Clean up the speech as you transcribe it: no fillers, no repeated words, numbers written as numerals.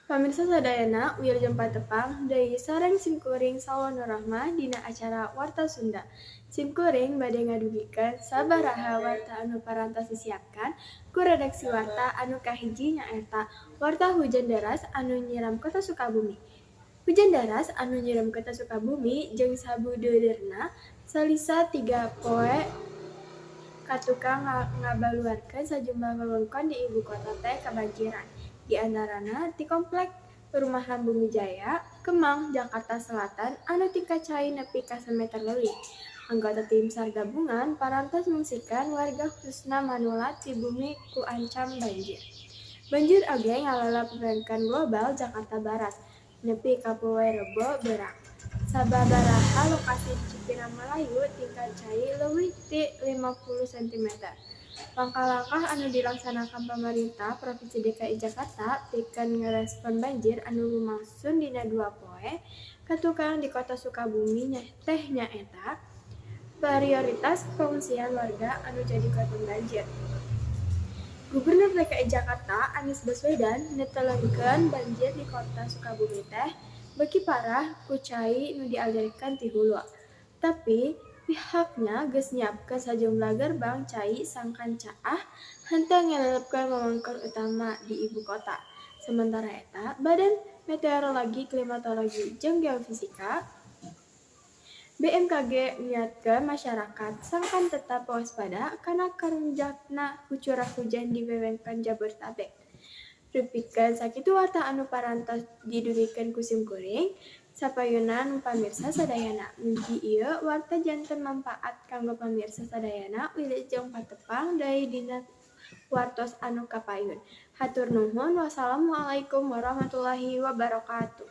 Pamirsa sadayana, wilujeng patepang deui sareng simkuring Salwa Nurrahmah dina acara Warta Sunda. Simkuring bade ngadugikeun sabaraha warta anu parantos disiapkan ku redaksi Warta. Anu kahiji nyaeta warta hujan deras anu nyiram Kota Sukabumi. Hujan deras anu nyiram Kota Sukabumi jeung sabudeureunna salisa 3 poe katukang ngabaluarkeun sajumlah wewengkon di ibu kota teh kabanjiran. Di antarana di Komplek Perumahan Bumi Jaya, Kemang, Jakarta Selatan anu tingkat cai nepi ka sameter leuwih. Anggota tim SAR gabungan parantos ngungsikan warga, khususna manula ti bumi ku ancam banjir. Banjir oge ngalalap wewengkon Global, Jakarta Barat, nepi ka poe Rebo beurang. Sababaraha lokasi di Cipinang Melayu tingkat cai leuwih ti 50 cm. Langkah-langkah anu dilaksanakan Pamarentah Provinsi DKI Jakarta pikeun ngarespon banjir anu lumangsun dina 2 poe katukang di Kota Sukabumi teh nyaeta prioritas pengungsian warga anu jadi korban banjir. Gubernur DKI Jakarta Anies Baswedan netelengkeun banjir di Kota Sukabumi teh beuki parah ku cai nu dialirkeun ti hulu. Tapi pihakna geus nyiapkeun sajumlah gerbang cai sangkan caah henteu ngalelepkeun wewengkon utama di ibu kota. Sementara eta, Badan Meteorologi, Klimatologi jeung Geofisika BMKG ngiatkeun masyarakat sangkan tetap waspada kana karungjakna curah hujan di wewengkon Jabodetabek. Rupikeun sakitu warta anu parantos didugikeun ku simkuring. Sapayunan pamirsa sadayana. Mugi ieu warta janten mangpaat kanggo pamirsa sadayana. Wilujeng patepang deui dina wartos anu kapayun. Hatur nuhun, wassalamualaikum warahmatullahi wabarakatuh.